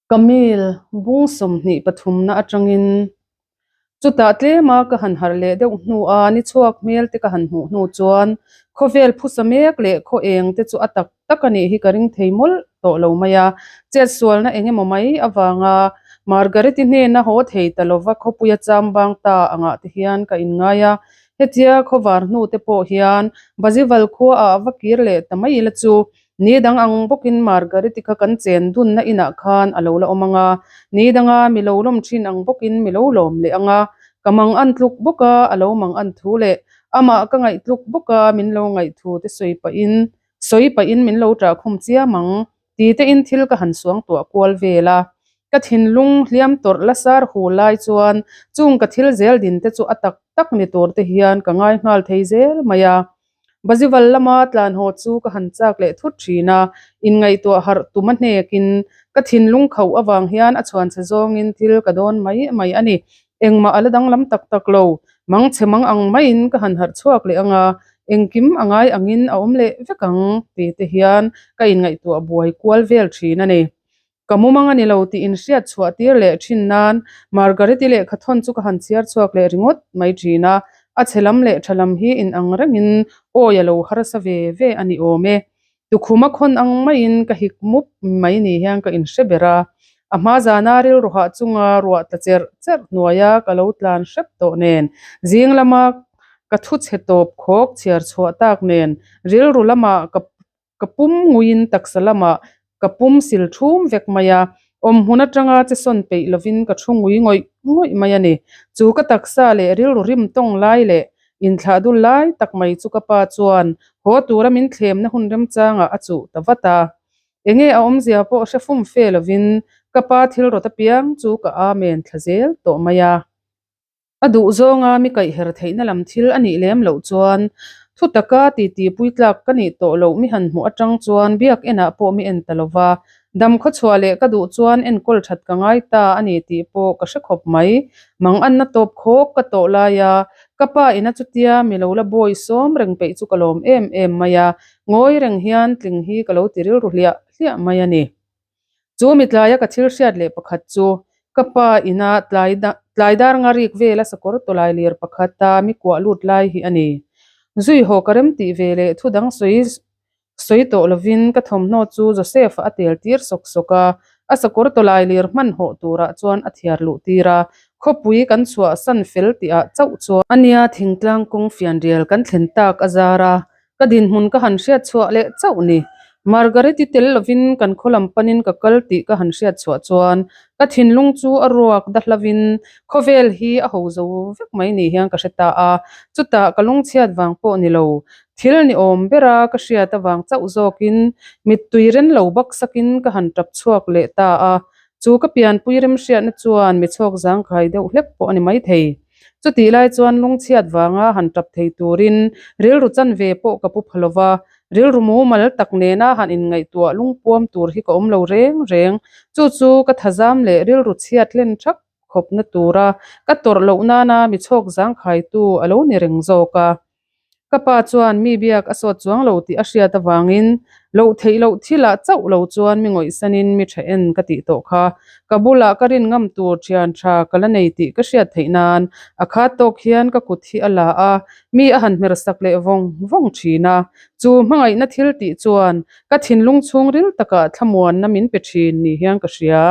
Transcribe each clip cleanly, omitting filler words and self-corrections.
Camille, bung 20 pathumna atangin chutah tlema ka han harh leh deuh hnua ni chhuak hmel te ka han hmuh hnu chuan khawvel phusa mek leh khaw eng te chu a tak tak a nih hi ka ring thei mawlh tawh lo mai a. Chetsualna eng emaw mai avanga Margaret-i hnena haw thei ta lova khawpuia chambang ta angah te hian ka inngai a. Hetia khawvar hnu te pawh hian Bazival khuaah va kir leh ta mai ila chu Ni dang ang bawkin Margaret-i kha kan chen dunna inah khan a lo la awm ang a, ni danga mi lo lawm thin ang bawkin mi lo lawm leh ang a, ka mang an tluk bawk a, a lo mang an thu leh amah ka ngaih tluk bawk a, min lo ngaih thu te sawi pahin sawi pahin min lo ṭah khum chiam ang ti tein thil ka han suang tuah kual vel a. Ka thinlung hliam tawrh la sar hu lai chuan chung ka thil zel din te chu a tak tak ni tur te hian ka ngai nghal thei zel mai a. Bazival lama tlan haw chu ka han chak leh thut thin a, inngaihtuah harh tum a hnekin ka thinlung khauh avang hian a chhuan chhe zawngin thil ka dawn mai mai a ni. Engmah a la danglam tak tak lo, mang chhe mang ang maiin ka han harh chhuak leh ang a, engkim a ngai angin a awm leh vek ang ti te hian ka inngaihtuah buai kual vel thin a ni. Ka mumang a ni lo tih inhriat chhuah tir leh thin nan Margaret-i lehkha thawn chu ka han chhiar chhuak leh ringawt mai thin a, a chhe lam leh tha lam hi inang rengin awi a lo harsa ve ve a ni awm e. Tukhuma khawn ang maiin ka hik mup mai ni hian ka inhre ber a, a hma zana rilru hah chunga ruah tla cherh cherh hnuaia ka lo tlan hrep tawh nen zing lama ka thu chhe tawp khawk chhiar chhuah tak nen rilru lamah ka Ka pum nguiin taksa lamah ka pum sil thum vek mai a, awmhmun atanga che sawn peih lovin ka thu ngui ngawih ngawih mai a ni. Chu ka taksa leh rilru rim tawng lai leh inthlah dul lai tak mai chu ka pa chuan haw tura min thlemna hun remchangah a chuh ta vat a. Enge a awmzia pawh hre fum fe lovin ka pa thil rawt apiang chu ka amen thla zel tawh mai a. A duh zawnga mi kaihher theihna lam thil a nih lem loh chuan thu taka titi puitlak ka nih tawh loh mi han hmuh atang chuan biak enah pawh mi en ta lova, dam khawchhuah leh ka duh chuan enkawl that ka ngai ta a ni tih pawh ka hre khawp mai. Mang anna tawp khawk ka tawh laia ka pa ina chutia mi lo la bawi sawm reng peih chu ka lawm em em mai a, ngawi reng hian tling hi ka lo ti rilru hliah hliah mai a ni. Chu mi tlaia ka thil hriat leh pakhat chu ka pa ina tlai tlai dar nga rik vela sakawr tawlai lir pakhata mi kuah lut lai hi a ni. Zui haw ka rem tih ve leh thu dang sawi sawi tawh lovin ka thawmhnaw chu Joseph-a a tel tir sawk sawk a, a sakawr tawlai lir hman hawh turah chuan a thiar luh tir a, khawpui kan chhuah san fel tihah chauh chuan a nia thingtlang kawng fianrial kan thlen tak a zar a, Ka dinhmun ka han hriat chhuah leh chauh ni. Margaret-i tel lovin kan khaw lam panin ka kal tih ka han hriat chhuah chuan ka thinlung chu a ruak da hlavin khawvel hi a ho zo vek mai ni hian ka hre ta a. Chutah ka lungchhiat vang pawh ni lo, thil ni awm bera ka hriat avang chauh zawkin mittui ren lo baksakin ka han tap chhuak leh ta a. Chu ka pianpui remhriatna chuan mi chhawk zangkhai deuh hlek pawh a ni maithei. Chutih lai chuan lungchhiat vanga han tap thei turin rilru chanve pawh ka pu pha lo va, rilru mumal tak nena han inngaihtuah lungpuam tur hi ka awm lo reng reng. Chu chu ka thazam leh rilru chhiat hlen thak khawpna tura ka tawrh loh nana mi chhawk zangkhaitu a lo ni reng zawk a. Ka pa chuan mi biak a sawt chuang lo tih a hriat avangin loh theih loh thilah chauh lo chuan mi ngawihsanin mi tha en ka tih tawh kha. Ka bulah ka rin ngam tur thian tha ka la nei tih ka hriat theih nan a khat tawk hian ka kut hi a la a, mi a han hmer sak leh vawng vawng thin a. Chu hmangaihna thil tih chuan ka thinlung chhungril takah thlamuanna min pe thin ni hian ka hria.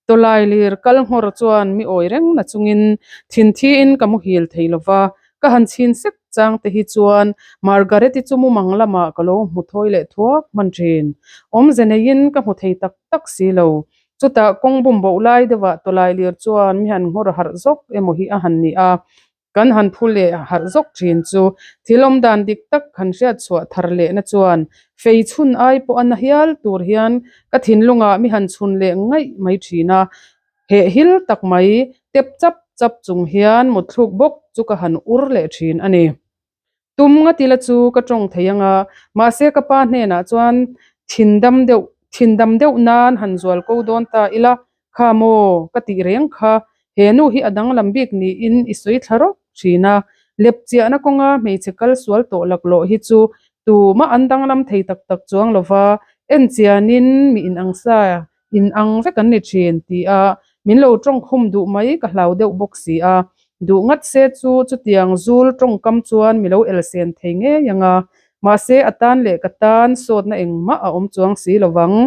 Tawlai lir kal nghawr chuan mi awi reng na chungin thinthiin ka muhil thei lo va, ka han chhin sek chang te hi chuan Margaret-i chu mumang lamah ka lo hmu thawi leh thuak hman thin. Awmze neiin ka hmu thei tak tak si lo. Chutah kawng bum boh lai deuhah tawlai lir chuan mi han nghawr harh zawk emaw hi a han ni a. Kan han phu leh harh zawk thin chu thil awm dan dik tak han hriat chhuah thar lehna chuan fei chhun ai pawh a na hial tur hian ka thinlungah mi han chhun leh ngaih mai thin a, heh hil tak mai tep chap chap chung hian mutthluk bawk chu ka han ur leh thin a ni. Tum nga tila chu ka tawng thei anga, mahse ka pa hnenah chuan thin dam deuh thin dam deuh nan han zual ko dawn ta ila, kha maw ka tih reng kha, he nu hi a danglam bik niin i sawi thla rawk thin a, lep chiahna kawnga hmeichhe kal sual tawh laklawh hi chu tumah an danglam thei tak tak chuang lova, en chianin mi inang sa. In ang vek an ni thin, ti a min lo tawngkhum duh mai ka hlau deuh bawk si a. Duh ngat se chu chutiang zul tawngkam chuan mi lo elsen thei ngei ang a, mahse a tan leh ka tan sawtna engmah a awm chuang si lo vang.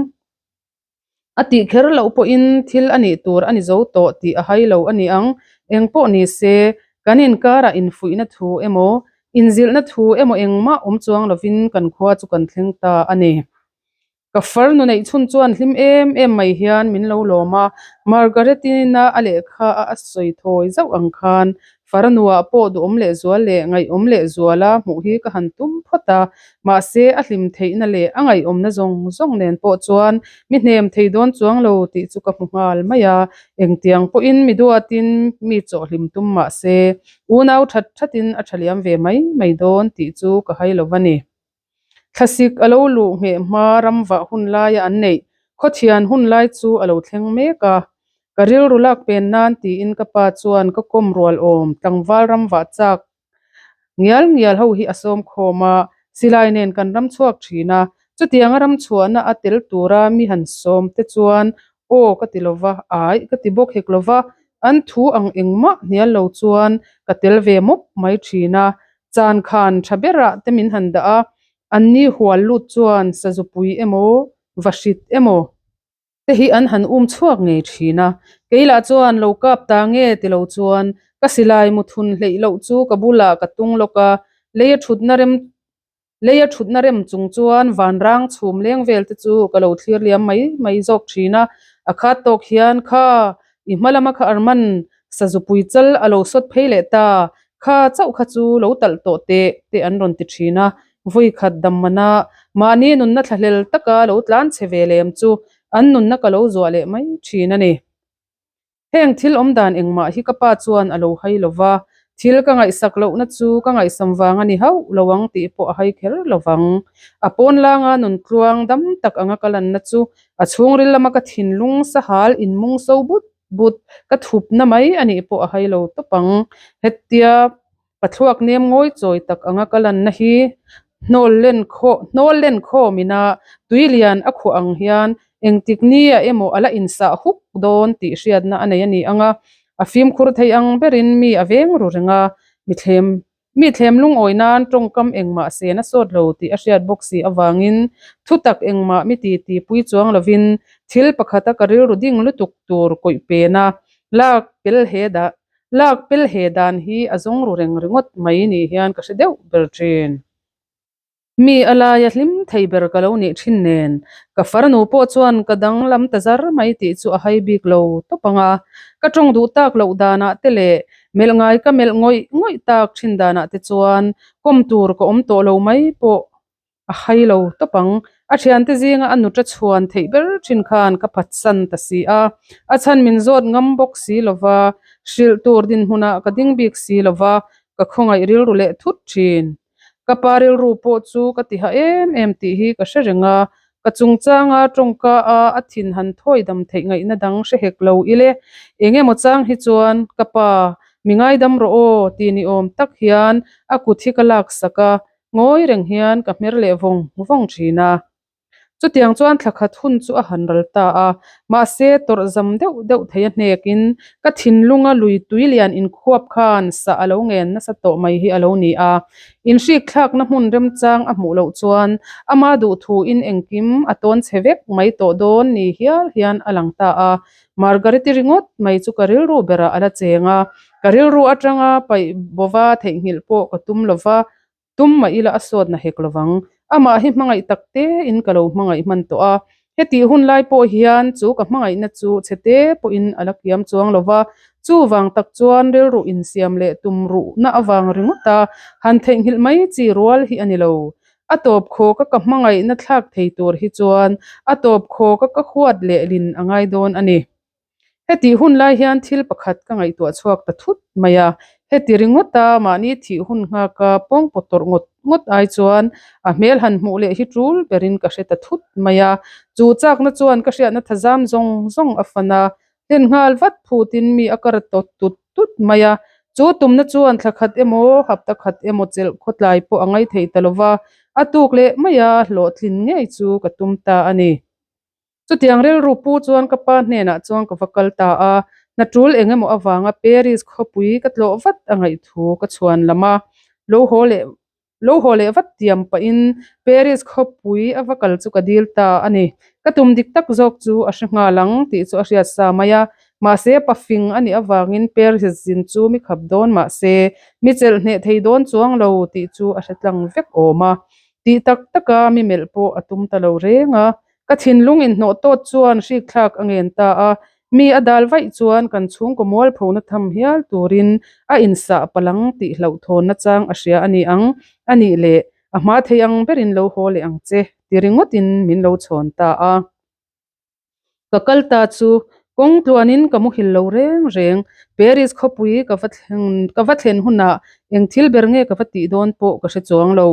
A tih kher loh pawhin thil a nih tur a ni zo tawh tih a hai lo a ni ang. Eng pawh ni se, kan inkarah infuihna thu emaw, inzilhna thu emaw engmah awm chuang lovin kan khua chu kan thleng ta a ni. Ka farnu neih chhun chuan hlim em em mai hian min lo lawm a, Margaret-ina a lehkha a a sawi thawi zauh ang khan farnuah pawh duhawm lehzual leh ngaihawm lehzuala hmuh hi ka han tum phawt a, mahse a hlim theihna leh a ngaihawmna zawng zawng nen pawh chuan mi hnem thei dawn chuang lo tih chu ka hmu nghal mai a, engtiang pawhin mi duatin mi chawhhlim tum mahse unau that thatin a tha liam ve mai mai dawn tih chu ka hai lo va ni. Thlasik a lo luh ngheh hma ramvah hun laia an neih khawthian hun lai chu a lo thleng mek a. Ka rilru lak pen nan tiin ka pa chuan ka kawm rual awm tlangval ramvah chak ngial ngial ho hi a sawm khawm a, silai nen kan ram chhuak thin a. Chutianga ram chhuahna a tel tura mi han sawm te chuan aw ka ti lova, aih ka ti bawk hek lova, an thu ang engmah hnial lo chuan ka tel ve mawp mai thin a. Chan khan tha berah te min han dah a, anni hual lut chuan sazupui emaw, vahrit emaw te hi an han um chhuak ngei thin a. Kei lah chuan lo kap ta nge ti lo chuan ka silai mu thun hleih loh chu ka bulah ka tung lawk a, lei a thutna rem lei a thutna rem chung chuan vanrang chhum leng vel te chu ka lo thlir liam mai mai zawk thin a. A khat tawk hian kha i hma lama kha Arman sazupui chal a lo sawt phei leh ta Kha chauh kha chu lo talh tawh teh teh an rawn ti thin a, vawi khat dam mana mahni nunna thlahlel taka lo tlan che ve lem chu an nunna ka lo zuah leh mai thin a ni. Heng thil awm dan engmah hi ka pa chuan a lo hai lo va, thil ka ngaihsak lohna chu ka ngaihsam vang a ni hauh lo ang tih pawh a hai kher lo vang. A pawn langa nun tluang dam tak anga ka lanna chu a chhungril lama ka thinlung sahal inmung so but but ka thupna mai a nih pawh a hai lo tawp ang. Hetia pathluak nem ngawi chawi tak anga ka lanna hi hnawl len khaw hnawl len khawm ina tui lian a khuah ang hian engtik nia emaw a la insah huk dawn tih hriatna a nei a ni ang a, a fimkhur thei ang berin mi a veng ru reng a, mi thlem Mi thlem lungawi nan tawngkam engmah sen a sawt lo tih a hriat bawk si avangin thutak engmah mi ti ti pui chuang lovin thil pakhata ka rilru ding lutuk tur kawih pena lak pel he dah lak pel he dan hi a zawng ru reng ringawt mai ni hian ka hre deuh ber thin. Mi a laia hlim thei ber ka lo nih thin nen, ka farnu pawh chuan ka danglam ta zar mai tih chu a hai bik lo tawp ang a. Ka tawng duh tak loh danah te leh melh ngai ka melh ngawih ngawih tak thin danah te chuan kawm tur ka awm tawh lo mai pawh a hai lo tawp ang. A thiante zinga a nuta chhuan theih ber thin khan ka phatsan ta si a, a chhan min zawt ngam bawk si lova, hrilh tur dinhmunah ka ding bik si lova, ka khawngaih rilru leh thut thin. Ka pa rilru pawh chu ka ti ha em em tih hi ka hre reng a, ka chungchanga tawngka a a thin han thawi dam theih ngaihna dang hre hek lo ile. Eng emaw chang hi chuan ka pa, mi ngaidam rawh aw ti ni awm tak hian a kut hi ka laksak a, ngawi reng hian ka hmer leh vawng vawng thin a. Chutiang chuan thla khat hun chu a han ral ta a, mahse tawrh zam deuh deuh thei a hnekin ka thinlunga lui tui lian inkhuap khan sah a lo ngen nasa tawh mai hi a lo ni a. Inhrikthlakna hmun remchang a hmuh loh chuan ama duhthuin engkim a tawn chhe vek mai tawh dawn ni hial hian a lang ta a. Margareti ringawt mai chu ka rilru berah a la cheng a, ka rilru atanga paih bova theihnghilh pawh ka tum lova, Tum mah ila a sawt na hek lovang. Amah hi hmangaih tak te in ka lo hmangaih hman tawh a. Hetih hun lai pawh hian chu ka hmangaihna chu chhe te pawhin a la kiam chuang lo va. Chuvang tak chuan rilru insiam leh tum ruhna avang ringawt a han theihnghilh mai chi rual hi a ni lo. A tawp khawka ka hmangaihna thlak thei tur hi chuan a tawp khawka ka huat leh lin a ngai dawn a ni. Hetih hun lai hian thil pakhat ka ngaihtuah chhuak ta thut mai a, heti ringawta mahni thih hun nghaka pawngpaw tawrh ngawt ngawt ai chuan a hmel han hmuh leh hi tul berin ka hre ta thut mai a. Chu chakna chuan ka hriatna thazam zawng zawng a fan a, hlen nghal vat phutin mi a kar tawt tut tut mai a. Chu tumna chuan thla khat emaw, hapta khat emaw chelh khawtlai pawh a ngai thei ta lova, a tuk leh maia hlawhtlin ngei chu ka tum ta a ni. Chutiang rilru pu chuan ka pa hnenah chuan ka va kal ta a, hna tul eng emaw avanga Paris khawpui ka tlawh vat a ngaih thu ka chhuan lam a, lo haw leh lo haw leh vat tiam pahin Paris khawpui a va kal chu ka dil ta a ni. Ka tum dik tak zawk chu a hre nghal ang tih chu a hriat sa mai a, mahse pa fing a nih avangin Paris zin chu mi khap dawn mahse mi chelh hneh thei dawn chuang lo tih chu a hre tlang vek awm a. Tih tak taka mi melh pawh a tum ta lo reng a, Ka thinlung inhnawh tawt chuan hrikthlak a ngen ta a, mi a dal vaih chuan kan chhungkaw mualphona tham hial turin a insah palang tih hlauhthawnna chang a hria a ni ang, a nih leh a hma thei ang berin lo haw leh ang che ti ringawtin min lo chhawn ta a. Ka kal ta chu kawng tluanin ka muhil lo reng reng, Paris khawpui ka va thleng ka va thlen hunah eng thil ber nge ka va tih dawn pawh ka hre chuang lo.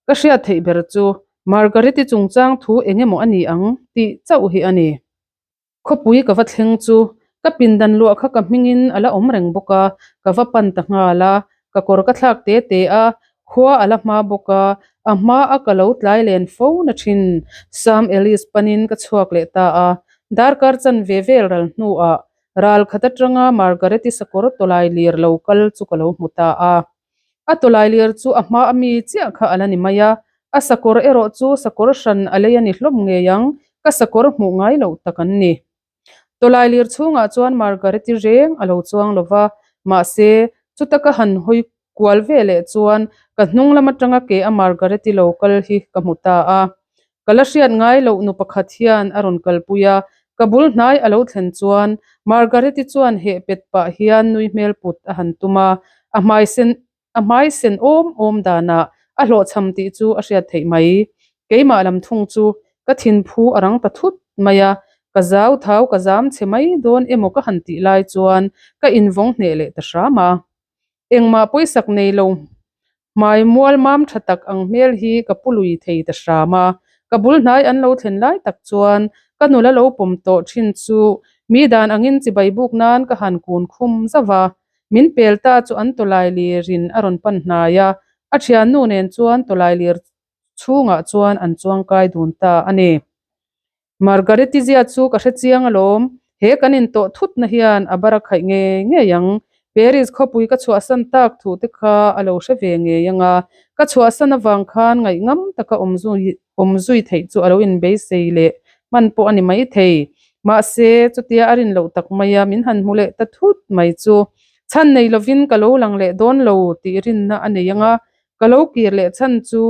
Ka hriat theih ber chu Margaret-i chungchang thu eng emaw a ni ang tih chauh hi a ni. Khawpui ka va thleng chu ka pindan luah kha ka hmingin a la awm reng bawk a, ka va pan ta nghal a, ka kawr ka thlak te te a, khua a la hma bawk a, a hma a ka lo tlai len fo na thin. Sam Ellis panin ka chhuak leh ta a, darkar chanve vel ral hnuah ral khat atanga Margaret-i sakawr tawlai lir lo kal chu ka lo hmu ta a. A tawlailir chu a hma a mi chiah kha a la ni mai a, a sakawr erawh chu sakawr hran a lei a ni hlawm ngei ang, ka sakawr hmuh ngai loh tak an ni. Tawlailir chhungah chuan Margaret-i reng a lo chuang lo va, mahse, chuta ka han hawi kual ve leh chuan ka hnung lam atanga ke a Margaret-i lo kal hi ka hmu ta a. Ka la hriat ngai loh nu pakhat hian a rawn kalpui a, ka bul hnai a lo thlen chuan Margaret-i chuan heh pet pah hian nui hmel put a han tum a, a hmai sen a hmai sen awm awm danah a hlawhchham tih chu a hriat theih mai. Keimah lam thung chu ka thinphu a rang ta thut mai a, ka zau thau ka zam chhe mai dawn emaw ka han tih lai chuan ka invawng hneh leh ta hram a. Engmah pawisak nei lo Hmai mual mam tha tak ang hmel hi ka pu lui thei ta hram a, ka bul hnai an lo thlen lai tak chuan ka nula lo pawm tawh thin chu mi dan angin chibai buk nan ka han kun khum zauh a, min pel ta chu an tawlai lirin a rawn pan hnai a, a thiannu nen chuan tawlai lir chhungah chuan an chuangkai dun ta a ni. Margareti zia chu ka hre chiang alawm, he kan intawh thutna hian a bar a khaih ngei ngei ang. Paris khawpui ka chhuahsan tak thu te kha a lo hre ve ngei ang a, ka chhuahsan avang khan ngaihngam taka awm zui awm zui theih chu a lo inbeisei leh hman pawh a ni maithei. Mahse, chutia a rin loh tak maia min han hmu leh ta thut mai chu chhan nei lovin ka lo lang leh dawn lo tih rinna a nei ang a, ka lo kir leh chhan chu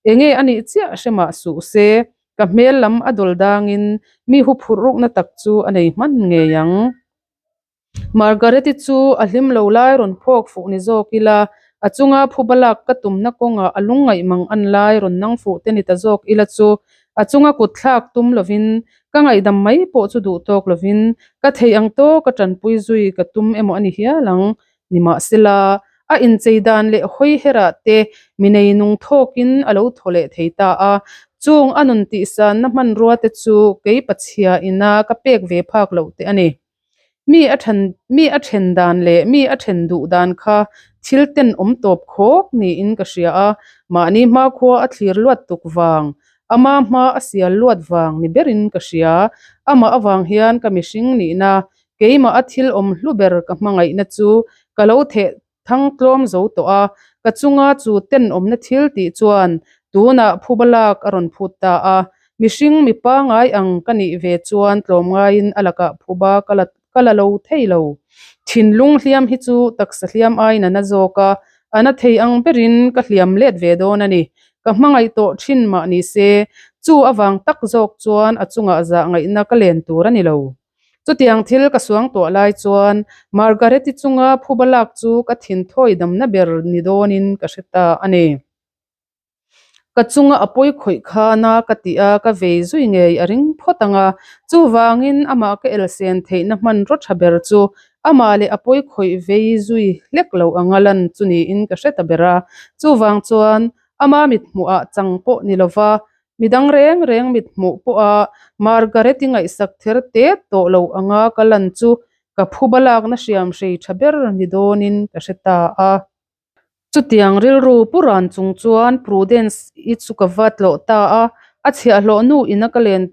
enge a nih chiah hre mah suh se, Ka hmel lam a dawl dangin mi hu phurh rukna tak chu a nei hman ngei ang. Margaret-i chu a hlim lo lai rawn phawk fuh ni zawk ila, a chunga phuba lak ka tumna kawngah a lungngaih mang an lai rawn nang fuh te ni ta zawk ila chu a chunga kut thlak tum lovin ka ngaihdam mai pawh chu duh tawk lovin ka thei ang tawka tanpui zui ka tum emaw a ni hial ang. Nimahsela, a inchei dan leh hawi herah te mi nei nung thawkin a lo thaw leh thei ta a. Chung a nun tihsanna hmanrua te chu kei Pachhia ina ka pek ve phak loh te a ni. Mi a then mi a then dan leh mi a then duh dan kha thil tenawm tawp khawk niin ka hria a, mahni hmakhua a thlir luat tuk vang, ama hma a sial luat vang ni berin ka hria. Amah avang hian ka mihring nihna Keimah a thil awm hlu ber ka hmangaihna chu ka lo theh thang tlawm zo tawh a, ka chunga chu tenawmna thil tih chuan tunah phuba lak a rawn phut ta a. Mihring mi pangai ang ka nih ve chuan tlawmngaiin a lakah phuba ka la ka la lo thei lo. Thinlung hliam hi chu taksa hliam aiin a na zawk a, a na thei ang berin ka hliam let ve dawn a ni. Ka hmangaih tawh thin mah ni se, chu avang tak zawk chuan a chungah zah ngaihna ka len tur a ni lo. Chutiang thil ka suang tuah lai chuan Margaret-i chunga phuba lak chu ka thin thawi damna ber ni dawnin ka hre ta a ni. Ka chunga a pawi khawih khana ka tih a, ka vei zui ngei a ring phawt ang a. Chuvangin amah ka elsen theihna hmanraw tha ber chu amah leh a pawi khawih vei zui hlek lo anga lan chu niin ka hre ta ber a. Chuvang chuan ama mithmuhah chang pawh ni lova Midang reng reng mit hmuh pawha Margaret-i ngaihsak ther tet tawh lo anga ka lan chu ka phuba lakna hriam hrei tha ber ni dawnin ka hre ta a. Chutiang rilru pu ran chung chuan Prudence-i chu ka va tlawh ta a, a chhiahhlawh nu ina ka len.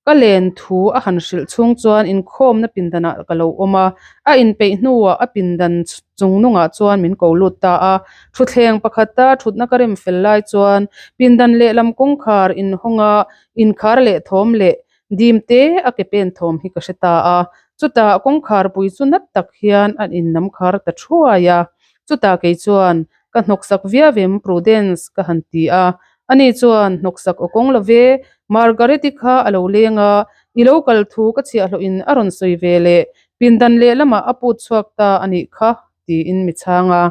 Ka len thu a han hrilh chhung chuan inkhawmna pindanah ka lo awm a, a inpeih hnuah a pindan chung nungah chuan min ko lut ta a. Thutthleng pakhata thutna ka rem fel lai chuan pindan lehlam kawngkhar inhawnga inkhar leh thawm leh dim te a ke pen thawm hi ka hre ta a. Chutah kawngkhar pui chu nat tak hian a innam khar ta thuai a. Chutah kei chuan Ka hnawksak viau em Prudence? ka han ti a. Ani chuan, Hnawksak aw kawng lo ve, Margaret-i kha a lo leng a, i lo kal thu ka chhiahhlawhin a rawn sawi ve leh, pindan lehlamah a put chhuak ta a nih kha, tiin mi chhang a.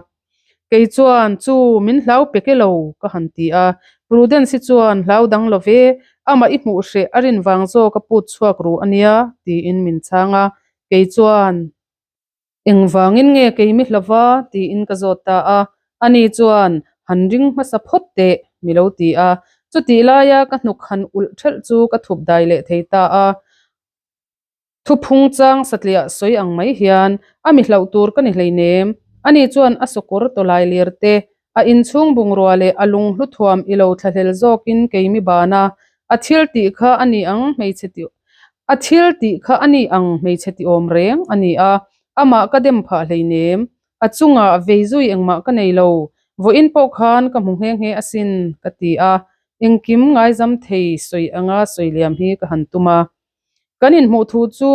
Kei chuan, Chu, min hlau pek e lo, ka han ti a. Prudence-i chuan, Hlau dang lo ve, amah i hmuh hreh a rin vang zawk a put chhuak ru a nia, tiin min chhang a. Kei chuan. Engvangin nge kei mi hlava? tiin ka zawt ta a. Ani chuan, Han ring hmasa phawt teh, mi lo ti a. Chutih laia ka hnuk han ulh ṭhelh chu ka thup dai leh thei ta a. Thuphung chang satliah sawi ang mai hian, A mi hlauh tur ka ni hleinem. Ani chuan a sawkawr tawlai lir te, a inchhung bungrua leh a lunghlu thuam i lo thlahlel zawkin kei mi ban a, a thil tih kha a ni ang hmeichhe ti a thil tih kha a ni ang hmeichhe ti awm reng a ni a, amah ka dem phah hleinem, a chungah vei zui engmah ka nei lo, vawiin pawh khan ka hmu nghe nghe asin ka ti a, engkim ngaizam thei sawi anga sawi liam hi ka han tum a, kan inhmuh thu chu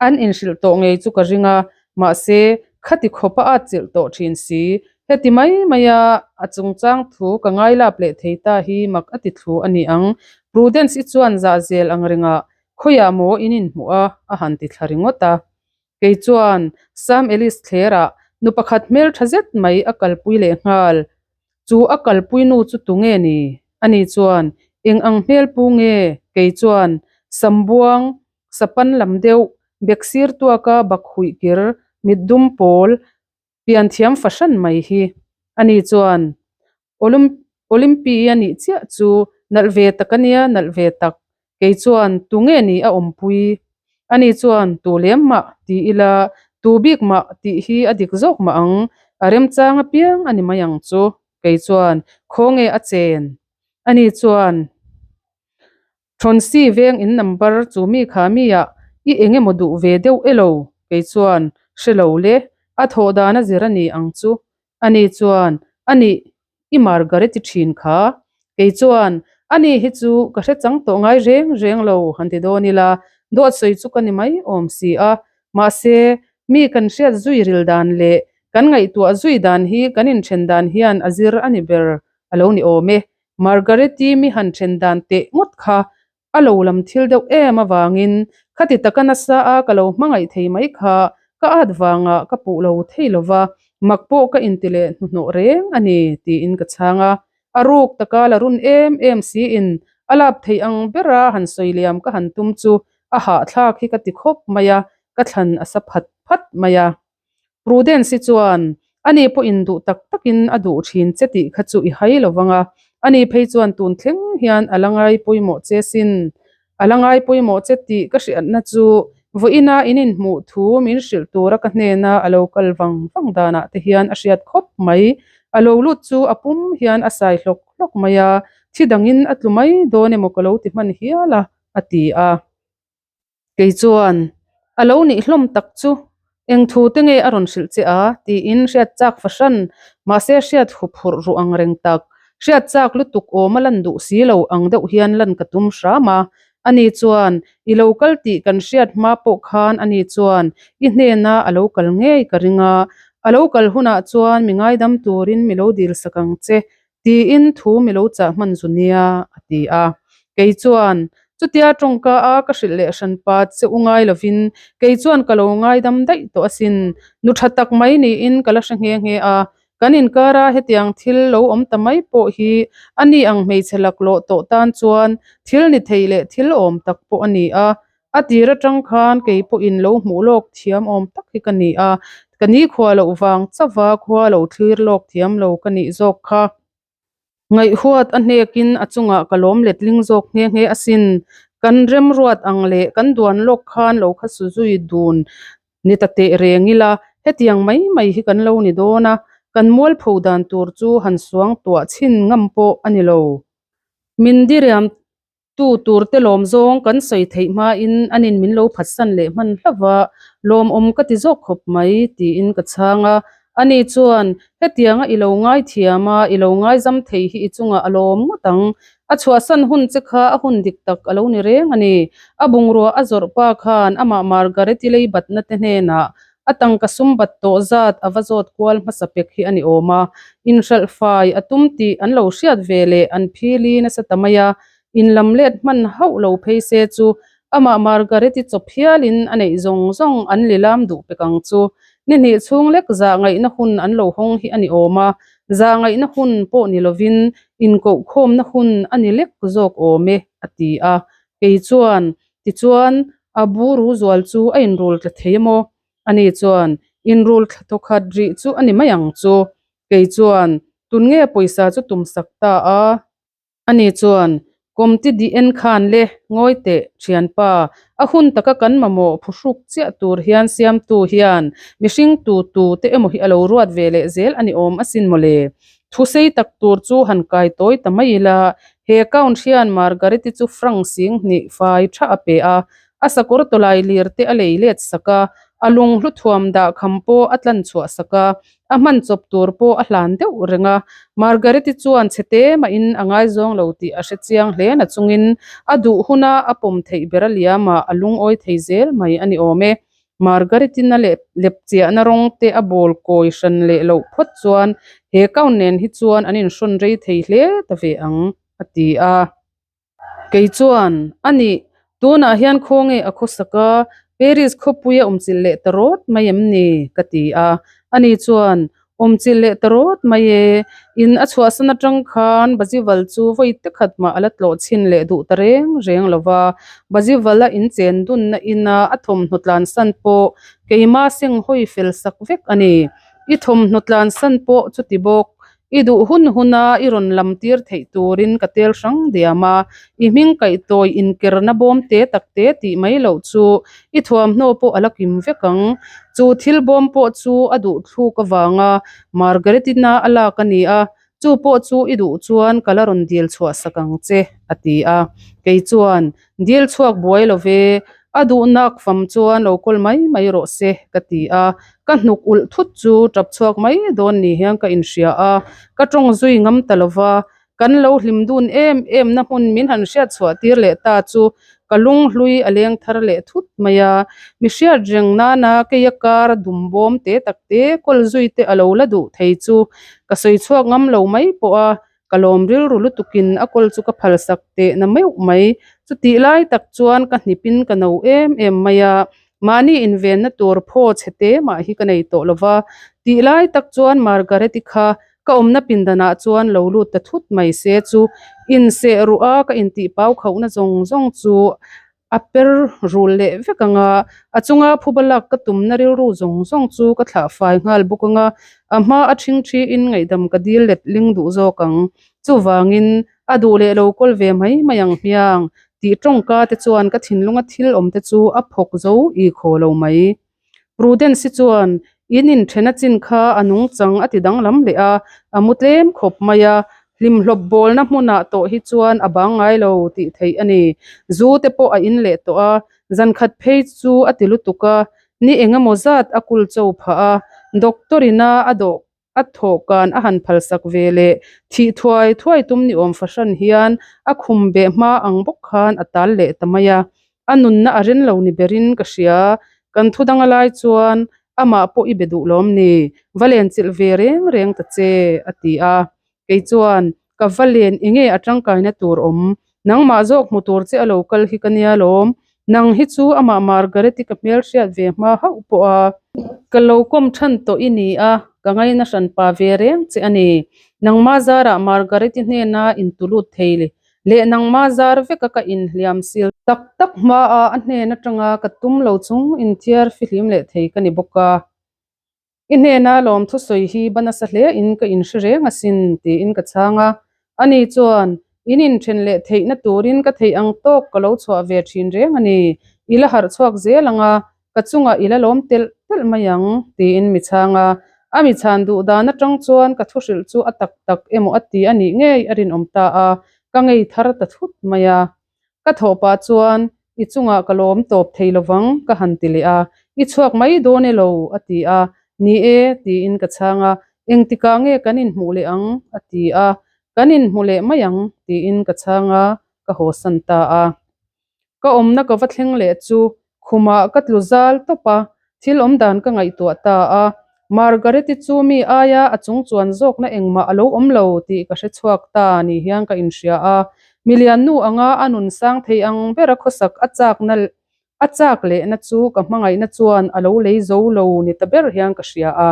An inhrilh tawh ngei chu ka ring a, mahse, khati khawp a atchilh tawh thin si. Heti mai maia a chungchang thu ka ngailap leh thei ta hi mak a ti thlu a ni ang. Prudence i chuan zah zel ang rengah khawiah maw in inhmuh a? a han ti thla ringawt a. Kei chuan Sam Ellis thlerah nu pakhat hmel tha zet mai a kalpui leh nghal. Chu a kalpui nu chu tu nge ni? Ani chuan, Eng ang hmel pu nge? Kei chuan, Sambuang Sapan lam deuh, beksir tuaka bak huih kir, mit dum pawl, pianthiam fahran mai hi. Ani chuan, Olympi a nih chiah chu nalh ve tak a nia, nalh ve tak. Kei chuan, Tu nge ni a awmpui? Ani chuan, Tu lem mah ti ila, tu bik mah tih hi a dik zawk mah ang, a remchang apiang a ni mai ang chu. Kei chuan, Khaw nge a chen? Ani chuan, Thawnsi veng in number chu mi kha mi ah i eng emaw duh ve deuh elo? Kei chuan, Hre lo le, a thawh dan a zir a ni ang chu. Ani chuan, Anih, i Margaret-i thin kha. Kei chuan, Ani hi chu ka hre chang tawh ngai reng reng lo han ti dawn ila, dawt sawi chu ka ni mai awm si a. Mahse, mi kan hriat zui ril dan leh kan ngaihtuah zui dan hi kan inthen dan hian a zir a ni ber a lo ni awm e. Margareti mi han then dan teh ngawt kha a lo lam thil deuh em avangin khati taka nasa a ka lo hmangaih thei mai kha ka at vangah ka puh lo thei lo va, mak pawh ka inti leh hnuhnawh reng a ni tiin ka chhang a. A ruk taka la run em em siin a lap thei ang bera han sawi liam ka han tum chu a hahthlak hi ka ti khawp mai a, ka thlan a sa phat phat mai a. Prudence-i chuan, Ani pawhin duh tak takin a duh thin che tih kha chu i hai lo vang a, ani phei chuan tun thleng hian a la ngai pawimawh che sin. A la ngai pawimawh che tih ka hriatna chu vawiina in inhmuh thu min hrilh tura ka hnena a lo kal vang vang danah te hian a hriat khawp mai. A lo lut chu a pum hian a sai hlawk hlawk mai a, thi dangin a tlu mai dawn emaw ka lo ti hman hial a, a ti a. Kei chuan, A lo nih hlawm tak chu, eng thu te nge a rawn hrilh che a? tiin hriat chak fahran, mahse hriat huphurh ruh ang reng tak, hriat chak lutuk awm a lan duh si lo ang deuh hian lan ka tum hram a. Ani chuan, I lo kal tih kan hriat hma pawh khan ani chuan i hnena a lo kal ngei ka ring a, a lo kal hunah chuan mi ngaidam turin mi lo dil sak ang che Tiin thu mi lo chah hman zu nia, a ti a. Kei chuan, Chutia tawngka a ka hrilh leh hran pa che u ngai lovin kei chuan ka lo ngaidam daih tawh asin. Nu tha tak mai niin ka la hre nghe nghe a. Kan inkara hetiang thil lo awm ta mai pawh hi a ni ang hmeichhe laklawh tawh tan chuan thil ni thei leh thil awm tak pawh a ni a. A tir atang khan kei pawhin lo hmuh lawk thiam awm tak hi ka ni a, ka ni khua loh vang chauha khua lo thlir lawk thiam lo ka nih zawk kha. Ngaihhuat a hnekin a chungah ka lawm letling zawk nghe nghe asin. Kan remruat ang leh kan duan lawk khan lo kha su zui dun ni ta teh reng ila, hetiang mai mai hi kan lo ni dawn a, kan mualpho dan tur chu han suang tuah chhin ngam pawh a ni lo. Min diriam. Tu tur te lawm zawng kan sawi theih hmain anin min lo phatsan leh hman hlauh a, lawmawm ka ti zawk khawp mai tiin ka chhang a. Ani chuan, Hetianga i lo ngaithiam a, i lo ngaizam thei hi i chungah a lawm ngawt ang. A chhuahsan hun che kha a hun dik tak a lo ni reng a ni. A bungrua a zawrh pa khan amah Margaret-i lei batna te hnenah a tangka sum bat tawh zat a va zawt kual hmasa pek hi a ni awm a. Inhralh fai a tum tih an lo hriat ve leh an phili nasa ta mai a, inlam let hman hauh lo phei se chu amah Margaret-i chawp hialin a neih zawng zawng an lilam duh pek ang chu. Ni hnih chhung lek zah ngaihna hun an lo hawng hi a ni awm a, zah ngaihna hun pawh ni lovin inkohkhawmna hun a ni lek zawk awm e, a ti a. Kei chuan, Tichuan, a buru zual chu a inrul tla thei emaw? Ani chuan, Inrul thla thawkhat rih chu a ni mai ang chu. Kei chuan, Tun nge pawisa chu tumsak ta a? Ani chuan, Kawmti dih en khan le, ngawi teh, thianpa, a hun taka kan mamawh phuhruk chiah tur hian siamtu hian mihring tu tu te emaw hi a lo ruat ve leh zel a ni awm asin mawle. Thusei tak tur chu han kai tawi ta mai ila, he account hian Margaret-i chu franc sing hnih fai tha a pe a, a sakawr tawlai lir te a lei let sak a, a lunghlu thuam dah kham pawh a tlan chhuah sak a, a hman chawp tur pawh a hlan deuh reng a. Margaret-i chuan chhe te mahin a ngaizawng lo tih a hre chiang hle na chungin a duh huna a pawm theih ber a liamah a lungawi thei zel mai a ni awm e. Margaret-in a lep chiahna rawng te a bawl kawi hran leh loh phawt chuan he count nen hi chuan an inhrawn rei thei hle ta ve ang, a ti a. Kei chuan, A nih, tunah hian khawnge a khawsak a, Paris khawpui a awmchilh leh ta rawt mai em ni? ka ti a. Ani chuan, Awmchilh leh ta rawt mai e, in a chhuahsan atang khan Bazival chu vawi te khat mah a la tlawh chhin leh duh ta reng reng lo va, Bazivala inchen dunna ina a thawmhnaw tlansan pawh keima seng hawi fel sak vek a ni. I thawmhnaw tlansan pawh chuti bawk I duh hun huna i rawn lam tir theih turin ka tel hrang diam a, i hming kaihtawi inkerna bawm te tak te tih mai loh chu i thuamhnaw pawh a la kim vek ang. Chu thil bawm pawh chu a duh thluk avanga Margaret-ina a lak a ni a, chu pawh chu i duh chuan ka la rawn dil chhuah sak ang che, a ti a. Kei chuan, Dil chhuak buai lo ve, a duhnak fam chuan lo kawl mai mai rawh se, ka ti a. Ka hnuk ulh thut chu tap chhuak mai dawn ni hian ka inhria a, ka tawng zui ngam ta lo va. Kan lo hlim dun em em na hmun min han hriat chhuah tir leh ta chu ka lunghlui a leng thar leh thut mai a. Mi hriat reng nana keia kar dum bawm te tak te kawl zui te a lo la duh thei chu ka sawi chhuak ngam lo mai pawh a. Ka lawm rilru lutukin a kawl chu ka phalsak teh na meuh mai. Chutih lai tak chuan ka hnipin ka no em em mai a, mahni invenna tur phaw chhe te mah hi ka nei tawh lo va. Tih lai tak chuan Margaret-i kha ka awmna pindanah chuan lo lut ta thut mai se chu inseh ruh a ka intih pau khauhna zawng zawng chu A per rul leh vek ang a, a chunga phuba lak ka tumna rilru zawng zawng chu ka thlah fai nghal bawk ang a, a hma a ṭhing ṭhiin ngaihdam ka dil let ling duh zawk ang. Chuvangin, a duh leh lo kawl ve mai mai ang hmiang, tih tawngka te chuan ka thinlunga thil awm te chu a phawk zo i khaw lo mai. Prudence-i chuan in inthena chin kha a nungchang a ti danglam leh a, a mu tlem khawp mai a, hlimhlawp bawlna hmunah tawh hi chuan a bang ngai lo tih theih a ni. Zu te pawh a in leh tawh a, zankhat phei chu a ti lutuk a, ni engemaw zat a kul cho phah a, doctor ina a dawh A thawhkan a han phalsak ve leh thih thuai thuai tum ni awm fahran hian a khum beh hma ang bawk khan a tal leh ta mai a. A nunna a ren lo ni berin ka hria. Kan thu dang a lai chuan amah pawh i be duh lawm ni, va len chilh ve reng reng ta che, a ti a. Kei chuan, Ka va len enge a tangkaina tur awm? Nangmah zawk hmu tur che a lo kal hi ka nia lawm. Nang hi chu amah Margaret-i ka hmelhriat ve hma hauh pawh a. Ka lo kawm than tawh i ni a, ka ngaina hran pa ve reng che a ni. Nangmah zarah Margaret-i hnena intulut thei leh nangmah zar veka ka inhliam sil tak tak hmaah a hnen atanga ka tum lo chung inthiar fihlim leh thei ka ni bawk a. I hnena lawmthu sawi hi ba nasa hle in ka inhre reng asin, tiin ka chhang a. Ani chuan, In inthen leh theihna turin ka theih ang tawk ka lo chhuah ve thin reng a ni. I la harh chhuak zel ang a, ka chungah i la lawm telh telh mai ang, tiin mi chhang a. A mi chhan duh dan atang chuan ka thu hrilh chu a tak tak emaw a ti a nih ngei a rinawm ta a, ka ngei thar ta thut mai a. Ka thawh pah chuan, I chungah ka lawm tawp thei lovang, ka han ti leh a. I chhuak mai dawn e lo, a ti a. Ni e, tiin ka chhang a. Engtikah nge kan inhmuh leh ang? a ti a. Kan inhmu leh mai ang, tiin ka chhang a, ka hawsan ta a. Ka awmna ka va thleng leh chu khumah ka tlu zal tawp a, thil awm dan ka ngaihtuah ta a. Margaret-i chu mi aia a chung chuan zawkna engmah a lo awm lo tih ka hre chhuak ta ni hian ka inhria a. Milian nu anga a nun sang thei ang bera khawsak a chakna a chak lehna chu ka hmangaihna chuan a lo lei zo lo ni ta ber hian ka hria a.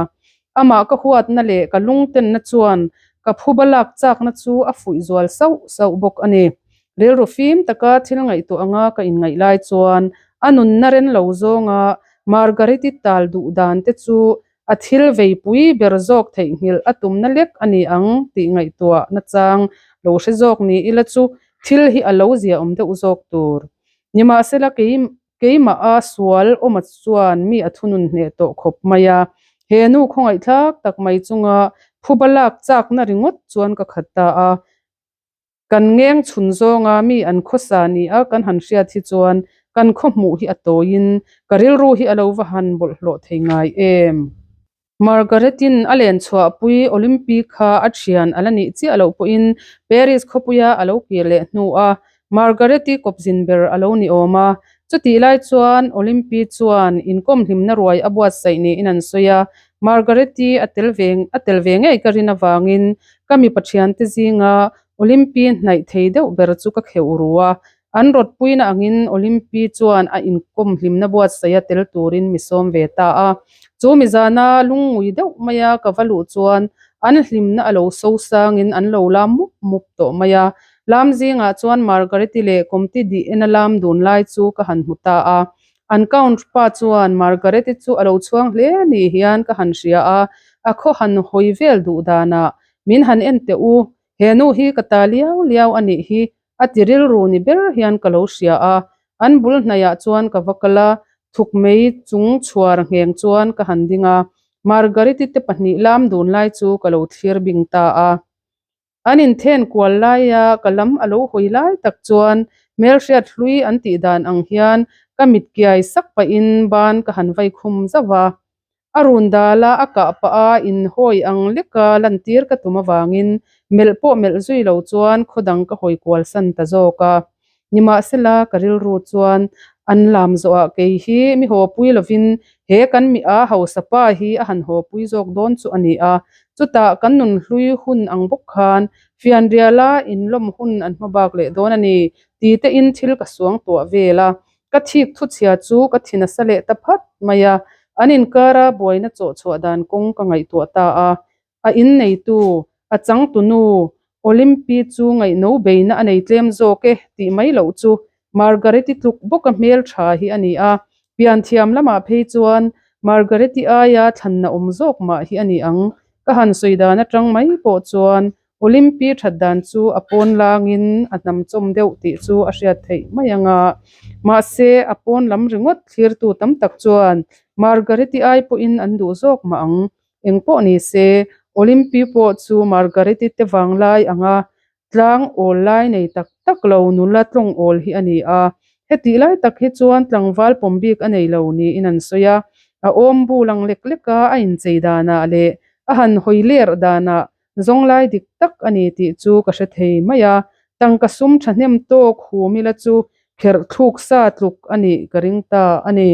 Amah ka huatna leh ka lungtenna chuan ka phuba lak chakna chu a fuih zual sauh sauh bawk a ni. Rilru fim taka thil ngaihtuah anga ka inngaih lai chuan a nunna ren lo zawnga Margaret-i tal duh dan te chu a thil veipui ber zawk theihnghilh a tumna lek a ni ang tih ngaihtuah nachang lo hre zawk ni ila chu thil hi a lo ziaawm deuh zawk tur. Nimahsela kei Keimah a sual awma chuan mi a thunun hneh tawh khawp mai a, he nu khawngaihthlak tak mai chunga phuba lak chakna ringawt chuan ka khat ta a. Kan ngeng chhun zawnga mi an khawsa ni a kan han hriat hi chuan kan khaw hmuh hi a tawiin ka rilru hi a lo va han bawlhhlawh thei ngai em? Margaret-in a len chhuahpui Olympic kha a thian a la nih chiah loh pawhin Paris khawpuia a lo kir leh hnu a, Margaret-i kawpzin ber a lo ni awm a. Chutih lai chuan Olympi chuan inkawm hlimna ruai a buatsaih niin an sawi a, Margaret-i a tel ve a tel ve ngei ka rin avangin ka mipa thiante zinga Olympi hnaih thei deuh ber chu ka kheuh ru a. An rawtpuina angin Olympi chuan a inkawm hlimna buatsaih a tel turin mi sawm ve ta a. Chu mi zana lungngui deuh maia ka va luh chuan an hlimna a lo so sangin an lo lam mup mup tawh mai a. Lam zingah chuan Margaret-i leh Comte di ena lam dun lai chu ka han hmu ta a. An count pa chuan Margaret-i chu a lo chhuang hle ni hian ka han hria a, a khaw han hawi vel duh danah min han en teh u, he nu hi ka ta liau liau a nih hi A ti rilru ni ber hian ka lo hria a, an bul hnaiah chuan ka va kal a, thuk mei chung chhuar ngheng chuan ka han ding a, Margariti te pahnih lam dun lai chu ka lo thlir bing ta a. An inthen kual laia ka lam a lo hawi lai tak chuan hmelhriat hlui an tih dan ang hian ka mit kiai sak pahin ban ka han vai khum zauh a. A run dal a, a kah pah a, inhawi ang leka lantir ka tum avangin melh pawh melh zui lo chuan khaw dang ka hawi kual san ta zawk a. Nimahsela, ka rilru chuan an lam zawhah kei hi mi hawpui lovin he kan mi a hausa pa hi a han hawpui zawk dawn chu a ni a. Chutah kan nun hlui hun ang bawk khan fianriala inlawm hun an hma bak leh dawn a ni ti tein thil ka suang tuah vel a. Ka thik thuchhia chu ka thi nasa leh ta phat mai a, an inkara buaina chawh chhuah dan kawng ka ngaihtuah ta a. A inneitu, a changtunu, Olympi chu ngaihno beina a nei tlem zawk e tih mai loh chu Margaret-i tluk bawka hmel tha hi a ni a, pianthiam lamah phei chuan Margaret-i aia thlanna awm zawk mah hi a ni ang. Ka han sawi dan atang mai pawh chuan Olympi that dan chu a pawn langin a hnam chawm deuh tih chu a hriat theih mai ang a. Mahse, a pawn lam ringawt thlirtu tam tak chuan Margaret-i ai pawhin an duh zawk mah ang. Eng pawh ni se, Olympi pawh chu Margaret-i te vanglai anga tlang awl lai nei tak tak lo nula tlawng awl hi a ni a. Hetih lai tak hi chuan tlangval pawm bik a nei lo niin an sawi a. A awm bul ang lek lek a, a inchei danah leh a han hawi ler danah Zawnglai dik tak a ni tih chu ka hre thei mai a, tangka sum thahnem tawk hum ila chu kherh thluk sa tluk a nih ka ring ta a ni.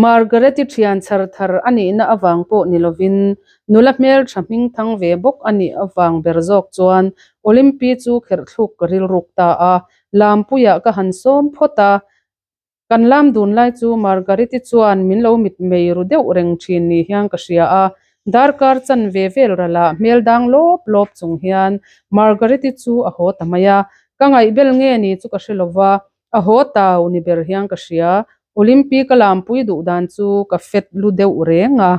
Margaret-i thian chhar thar a nihna avang pawh ni lovin nula hmeltha hming thang ve bawk a nih avang ber zawk chuan Olympi chu kherh thluk ka rilruk ta a, Lampuiah ka han sawm phawt a, Kan lam dun lai chu Margaret-i chuan min lo mitmei ru deuh reng thin ni hian ka hria a, darkar chan ve vel ralah hmel dang lawp lawp chung hian Margaret-i chu a haw ta mai a, ka ngaihbel nge ni chu ka hre lo va, a haw tau ni ber hian ka hria, Olympi ka lampui duh dan chu ka fet lu deuh reng a.